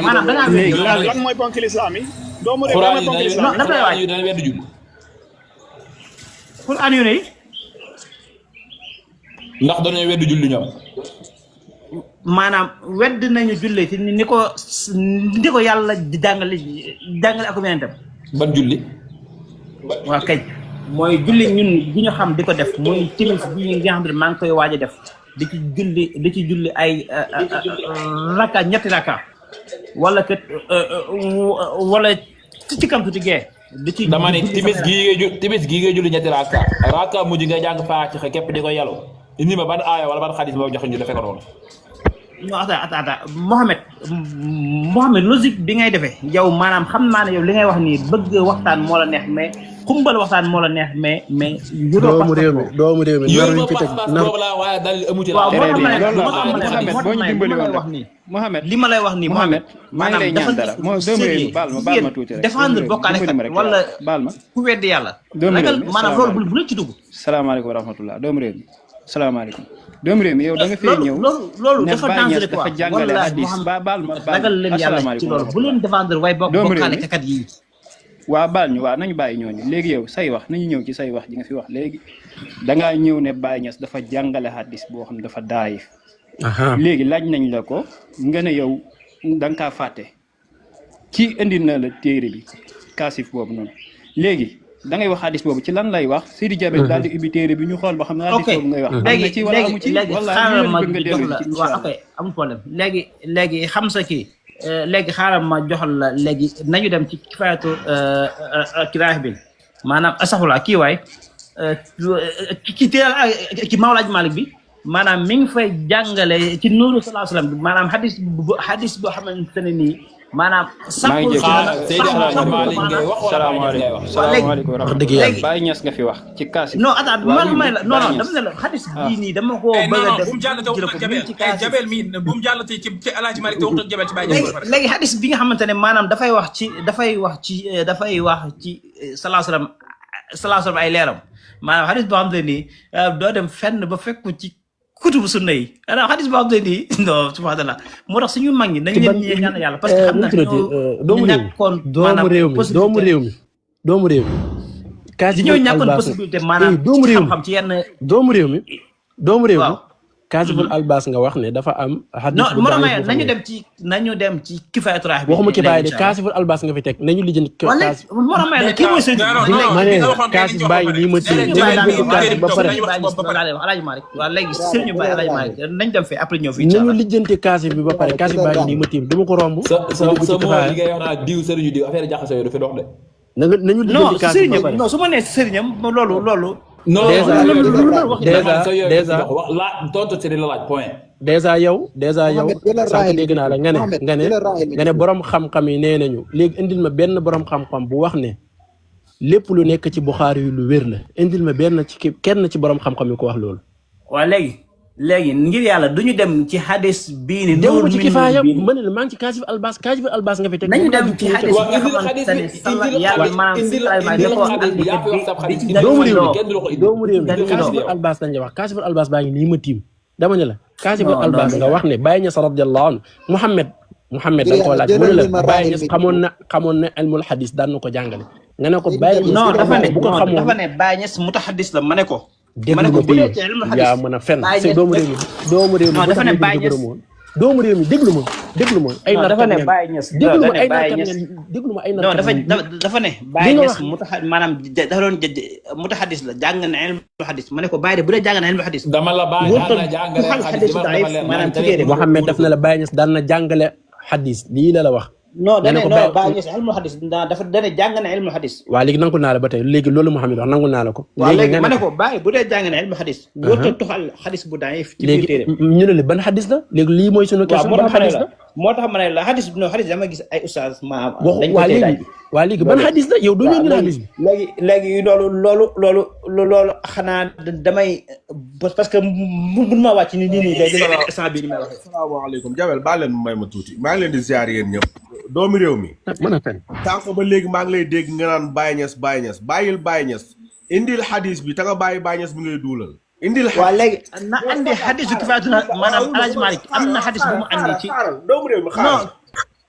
maanaam dangaa weddi lan mooy ponki l'islam yi doomu réew lan mooy ponki l'islam non dafa lay waaj dana weddi julli Qur'an yu ne ndax dañoo weddi julli ñoom maanaam wedd nañu julli ci ni ko yàlla jàngale ak yonentam ban julli waaw kay mooy julli ñun bi ñu xam di ko def mooy timis bi nga xam ne maa ngi koy waaj a def di ci julli ay raka ñetti raka wala wala ci kam tuuti gee di ci dama ne timis gii ngay julli ñetti raka mujj nga jàng Faatiha képp di ko yàllu indi ma ban aaya wala ban xadis boo joxe ñu defee ko noonu non attends Mohamed logique bi ngay defee yow maanaam xam naa ne yow li ngay wax nii bëgg waxtaan moo la neex mais xumbal waxtaan moo la neex mais doomu réew mi naruñ fi teg Mohamed li ma lay wax nii Mohamed maa ngi lay ñaan dara doomu réew mi baal ma tuuti rek défendre bokkaale kat wala baal ma ku weddi yàlla ragal maanaam loolu bu la ci dugg salaamaaleykum wa rahmatullah doomu réew mi salaamaaleykum doomu réew mi yow da nga fee ñëw loolu dafa dangereux quoi dafa jàngale hadis baal ma ragal leen yàlla ci loolu bu leen défendre way bokkaale kat yi waa baal ñu waa nañu bàyyi ñooñu léegi yow say wax nañu ñëw ci say wax ji nga fi wax léegi dangaa ñëw ne Baye Niass dafa jàngale hadis boo xam ne dafa daayif léegi laaj nañ la ko nga ne yow da nga kaa fàtte ci indi na la téere bi kaasif boobu noonu léegi da ngay wax hadis boobu ci lan lay wax Sidi Diabel daal di ubbi téere bi ñu xool ba xam ne hadis boobu ngay wax am na ci wala amu ci wala xaaral ma jox la waaw ok amul problème léegi xam sa kii léegi xaaral ma joxal la léegi nañu dem ci kifaayatu kiraah bi maanaam asaxula kii waay ki teel ki Mawlaaj Malik bi maanaam mi ngi fay jàngale ci nuuru sallallahu alayhi wasallam bi maanaam hadis boo xamante ne nii maanaam salaamaaleykum dëgg yàlla Baye Niass nga fi wax ci kaas non attends dama ne la hadis bii nii dama ko bëgg a def bu mu jàll te waxut ak Jabel mi bu mu jàll ci Alaaji Malik te waxut ak Jabel ci Baye Niass léegi hadis bi nga xamante ne maanaam dafay wax ci sallallahu alayhi wasallam ay leeram maanaam hadis boo xamante ne nii doo dem fenn ba fekku ci kutubu sunna yi alors xadis boo xam ne nii non subhanallah moo tax suñu mag ñi nañ leen ñaan yàlla parce que xam na doomu réew mi kaasi ñoo ñàkkoon possibilité maanaam xam ci yenn doomu réew mi kaasiful albas nga wax ne dafa am hadis bu non nañu dem ci kifaayatu raah bi waxuma kifaaya de kaasiful albas nga fi teg nañu lijjanti kaas kii mooy sëñ ma ne kaasif bàyyi nii ma téye kaasif ba pare Alaaji Malik waaw léegi sëriñu bàyyi Alaaji Malik nañ dem fee après ñëw fi nañu lijjanti kaasif bi ba pare kaasif bàyyi nii ma téye duma ko romb sa moo li ngay wax naa diw sëriñu diw affaire jaxase yooyu dafa dox de nañu lijjanti kaasif bi ba pare non su ma nee sëriñam loolu déjà yow sànq dégg naa la nga ne borom xam-xam yi nee nañu léegi indil ma benn borom xam-xam bu wax ne lépp lu nekk ci Buxaari yu lu wér la indil ma kenn ci borom xam-xam yi ko wax loolu. waaw léegi ngir yàlla duñu dem ci hadis bii ni dem ci kifaaya ma ne la maa ngi ci kaasif albas nga fi teg nañu dem ci hadis bi nga xamante ne yàlla maanaam doomu réew mi kaasif albas lañ la wax kaasif albas baa ngi nii ma tiim dama ne la kaasif albas nga wax ne Baye Niass radiyallahu anhu Muhammad da nga ko laaj mu ne la Baye Niass xamoon na ilmul hadis daan na ko jàngale nga ne ko Baye Niass non dafa ne Baye Niass mutahaddis la ma ne ko yaa mën a fen c'est doomu réew mi dafa ne Baye Niass doomu réew mi déglu ma ay nar dafa ne Baye Niass déglu ma ay nar non dafa ne Baye Niass maanaam dafa doon mutahaddis la jàng na ilmu hadis ma ne ko Baye de bu dee jàng na ilmu hadis dama la bàyyi daan na jàngale hadis Mohamed daf na la Baye Niass daan na jàngale hadis lii la wax non nga ne dane ko non bàyyi Baye Niass ilmu hadis dafa dane jàng na ilmu hadis. waa léegi nangul naa la ba tey léegi loolu Mouhamed wax nangul naa la ko. waaw léegi nga ma ne ne ko Baye bu dee jàng na ilmu hadis. warut tuxal hadis bu daif ci biir léegi téere. ñu ne la ban xadis la léegi lii mooy sunu waaw question ban xadis la. moo tax ma ne la hadis non hadis dama gis ay oustaz ma waxu dañ ko waa tey léegi waa léegi ban xadis la yow doo ñëw ñu la xadis bi. léegi loolu xanaa damay parce que mun maa wàcc ni nii day day instant bii ni may waxee. asalaamaaleykum Jabel baal leen may ma tuuti maa ngi leen di ziar yéen ñëpp doomu réew mi. mën a fen tànk ba léegi maa ngi lay dégg nga naan Baye Niass bàyyil Baye Niass indil xadis bi te nga bàyyi Baye Niass bi ngay duulal. indil xadis waaw léegi na andi xadisu kifaayatu maanaam El Hadj Malick am na xadis bu mu andi ci. doomu réew mi xaaral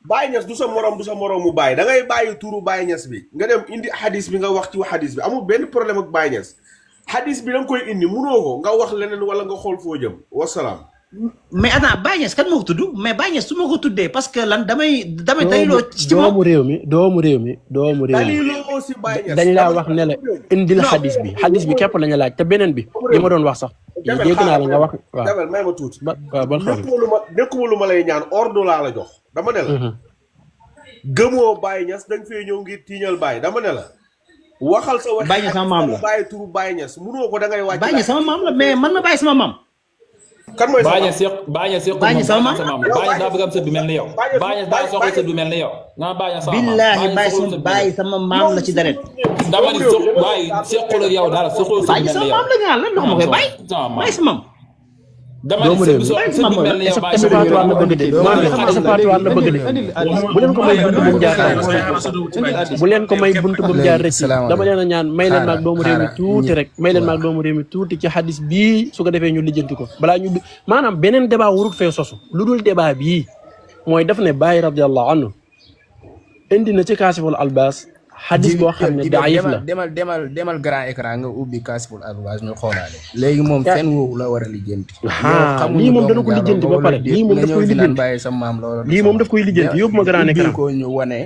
Baye Niass du sa morom mu bàyyi da ngay bàyyi turu Baye Niass bi nga dem indi xadis bi nga wax ci xadis bi amul benn problème ak Baye Niass xadis bi da nga koy indi munoo ko nga wax leneen wala nga xool foo jëm wasalaam. mais attends Baye Niass kan moo ko tudd mais Baye Niass su ma ko tuddee parce que lan damay dayloo ci moom doomu réew mi daliloo si Baye Niass dañ laa wax ne la indil xadis bi képp lañu laaj te beneen bi li ma doon wax sax dégg naa la nga wax waaw Jabel may ma tuuti waaw ban xool nekkuma lu ma lay ñaan ordre laa la jox dama ne la gëmoo Baye Niass da nga fee ñëw ngir tiiñal Baye dama ne la waxal sa wax Baye Niass sama maam la bàyyi turu Baye Niass munoo ko da ngay wàcc Baye Niass sama maam la mais man ma bàyyi sama maam. kan mooy Baye Niass Baye Niass sama maam Baye Niass daa bëgg am sët bu mel ni yow Baye Niass daa soxla sët bu mel ni yow nga Baye Niass sama maam billaahi Baye sama maam la ci deret. dama ni Baye sequl ak yow dara sequl sët bu mel ni yow Baye sama maam la nga lan ndox ma koy Baye Baye sama maam. dama ni sët bu mel ni yow Baye échappatoire la bëgg de échappatoire la bëgg de bu leen ko may buntu bu mu jaar rek dama leen a ñaan may leen maag doomu réew mi tuuti rek may leen maag doomu réew mi tuuti ci xadis bii su ko defee ñu lijjanti ko balaa ñu maanaam beneen débat warut fee sosu lu dul débat bii mooy daf ne Baye radiyallahu anhu indi na ci kaasiful albas xadis boo xam ne daayif la demal grand écran nga ubbi kaasiful albas ñu xoolaale léegi moom fenn woowu la war a lijjanti lii moom dana ko lijjanti ba pare lii moom daf koy lijjanti bàyyi sa maam loolu lii moom daf koy lijjanti yóbbu ma grand écran ko ñu wane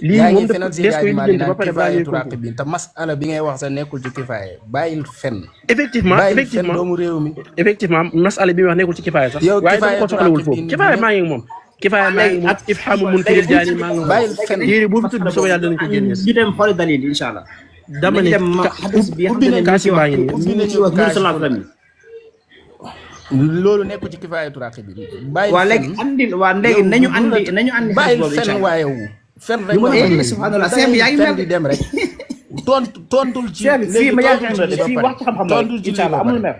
lii moom daf koy lijjanti ba pare bàyyi ko bi te masala bi ngay wax sa nekkul ci kifaaye bàyyil fenn effectivement doomu réew mi effectivement masala bi wax nekkul ci kifaaye sax waaye dama ko soxlawul foofu kifaaye maa ngi moom kifaaya maa ngi moom ifhamu munkiril jaani maa ngi bàyyil fenn yéeri boobu tudd bi soo yàlla danañ ko génne ñu dem xooli dalil incha allah. dama ne xadis bi xam ne kaasi baa ngi nii loolu nekku ci kifaayatu raqi bi bàyyil waa léegi andi waa léegi nañu andi bàyyil fenn waaye wu fenn rek subhanallah seen yaa ngi mel di dem rek tontul ci fii ma yaakaar ne fii wax ci xam-xam la incha allah amul mer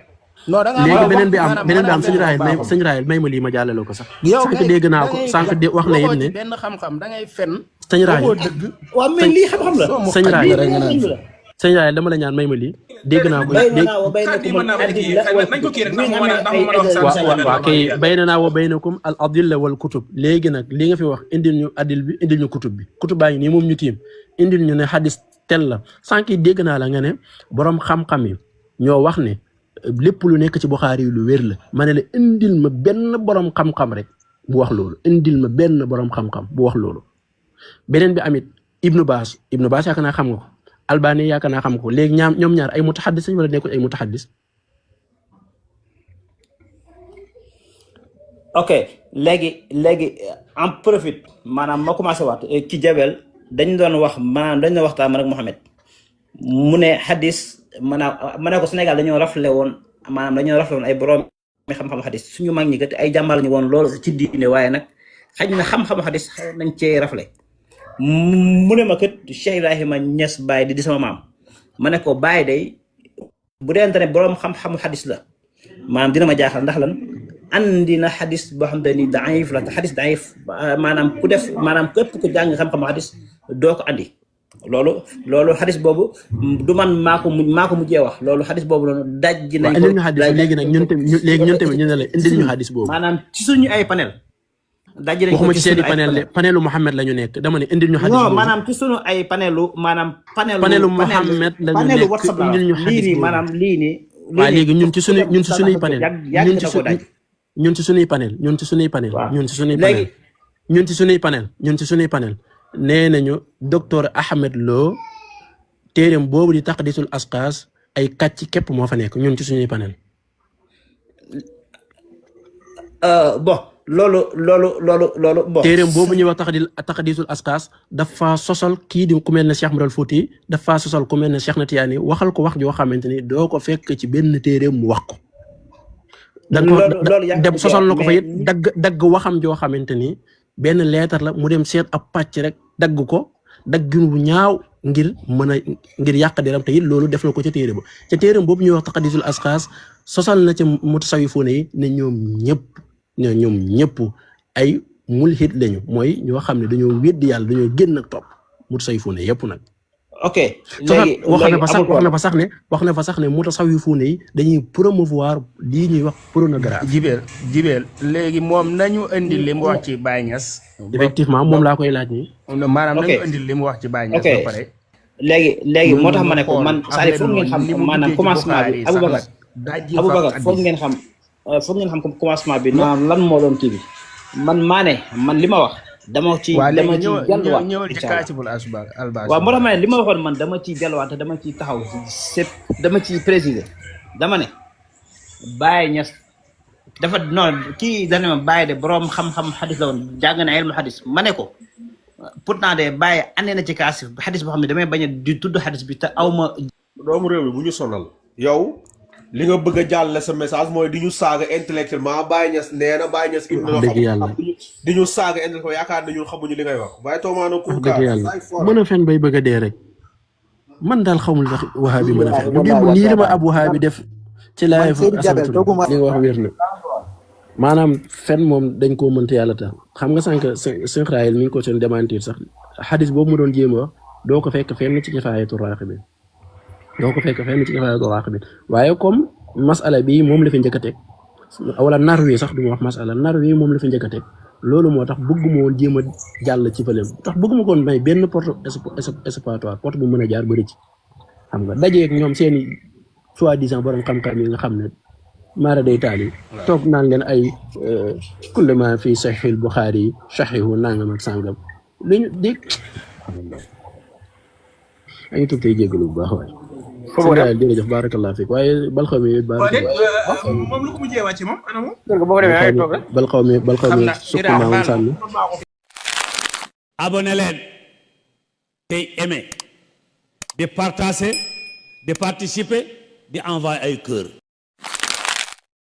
non da nga léegi beneen bi am sëñ Rahel may ma lii ma jàllale ko sax sànq dégg naa ko sànq wax na it ne benn xam-xam da ngay fenn sëñ Rahel waaw mais lii xam-xam la sëñ Rahel dama la ñaan may ma lii dégg naa ko waaw kay bayna naa wa baynakum al adilla wal kutub léegi nag li nga fi wax indil ñu adil bi indil ñu kutub bi kutub baa ngi nii moom ñu tiim indil ñu ne xadis tel la sànq yi dégg naa la nga ne borom xam-xam yi ñoo wax ne lépp lu nekk ci Buxaari yi lu wér la ma ne la indil ma benn borom xam-xam rek bu wax loolu indil ma benn borom xam-xam bu wax loolu beneen bi amit Ibnu Baas yaakaar naa xam nga ko Albani yaakaar naa xam nga ko léegi ñoom ñaar ay mutahaddis wala nekkul ay mutahaddis. ok léegi en profite maanaam ma commencé waat ci Jabel dañ doon wax maanaam dañ doon waxtaan man ak Mohamed mu ne xadis maanaam ma ne ko Sénégal dañoo rafle woon ay borom mi xam-xam xadis suñu mag ñi kat ay jàmbaar lañu woon loolu ci diine waaye nag xaj na xam-xamu xadis nañ cee rafle mu ne ma kat Cheikh Ibrahima Niass Baye di sama maam ma ne ko Baye day bu deente ne borom xam-xamu xadis la maanaam dina ma jaaxal ndax lan andi na xadis boo xam te ni daif la te xadis daif maanaam ku def maanaam képp ku jàng xam-xamu xadis doo ko andi loolu xadis boobu du man maa ko mujjee wax loolu xadis boobu noonu dajji nañ ko léegi nag ñun tamit ñu ne la indil ñu xadis boobu maanaam ci suñu ay panel dajji nañ ko waxuma ci seeni panelu Mouhamed la ñu nekk dama ne indil ñu xadis boobu non maanaam ci suñu ay panelu Mouhamed la ñu nekk WhatsApp indil ñu xadis lii nii maanaam lii nii waaw léegi ñun ci suñuy panel ñun ci suñuy panel nee nañu docteur Ahmed Lo téereem boobu di taqdisul asqaas ay kàcc képp moo fa nekk ñun ci suñuy panel bon loolu bon. téereem boobu ñuy wax taxadisul askaas dafa sosal kii di ku mel ne Cheikh Moural Fouti dafa sosal ku mel ne Cheikh na Tiyaani waxal ko wax joo xamante ni doo ko fekk ci benn téereem mu wax ko. dem sosal na ko fa it dagg waxam joo xamante ni benn leetar la mu dem seet ab pàcc rek dagg ko daggin wu ñaaw ngir yàq deram te it loolu def na ko ca téere ba ca téereem boobu ñuy wax taxadisul askaas sosal na ca mutasawwifuuna yi ne ñoom ñëpp ay mulhid lañu mooy ñoo xam ne dañoo weddi yàlla dañoo génn ak topp mutasawwifuuna yëpp nag. ok léegi wax na fa sax ne mutasawwifuuna yi dañuy promouvoir lii ñuy wax pornographie. Jibel léegi moom nañu indi li mu wax ci Baye Niass. effectivement moom laa koy laaj nii. maanaam nañu indi li mu wax ci Baye Niass ba pare. léegi moo tax ma ne ko man c'est-à-dire foog ngeen xam maanaam commencement bi Aboubacar foog ngeen xam commencement bi maanaam lan moo doon kii bi man li ma wax dama ci delluwaat ñëwal ci kaasibul albas waaw moo tax ma ne li ma waxoon man dama ciy delluwaat te dama ciy taxaw dama ciy préciser dama ne Baye Niass dafa non kii dane ma Baye de boroom xam-xam xadis la woon jàng na ilmu xadis ma ne ko pourtant de Baye andi na ci kaasif xadis boo xam ne damay bañ a di tudd xadis bi te aw ma doomu réew mi bu ñu sonal yow li nga bëgg a jàllale sa message mooy di ñu saaga intellectuellement Baye Niass nee na Baye Niass indi na xam di ñu saaga intellectuellement yaakaar na ñun xamuñu li ngay wax waaye toomaano ku dëgg yàlla mën a fen bay bëgg a dee rek man daal xamul sax wahabi mën a fen bu démb nii dama ab wahabi def ci laay fa asantu li nga wax wér na maanaam fen moom dañ koo mënta yàlla tax xam nga sànq sëñ Xraayil mi ngi ko seen démentir sax xadis boobu mu doon jéem a wax doo ko fekk fenn ci Kifaayatu Raaxibiin waaye comme masala bi moom la fi njëkk a teg wala nar wi sax du ma wax masala nar wi moom la fi njëkk a teg loolu moo tax bëgguma woon jéem a jàll ci fële tax bëgguma koon may benn porte expiatoire porte bu mën a jaar bëri ci xam nga dajeeg ñoom seeni soi-disant borom xam-xam yi nga xam ne maara day taal yi toog naan leen ay kullu ma fi sahihul Bukhari sahihu nangam ak sangam lu ñu dégg añu tub tey jéggalu bu baax waaye foofu daal jërëjëf barakallahu fiik waaye bal xaw mi moom lu ko mujjee wàcc moom ana moom bal xaw mi sukk maa woon sànni abonné leen tey aimé di partager di participer di envoyer ay cœur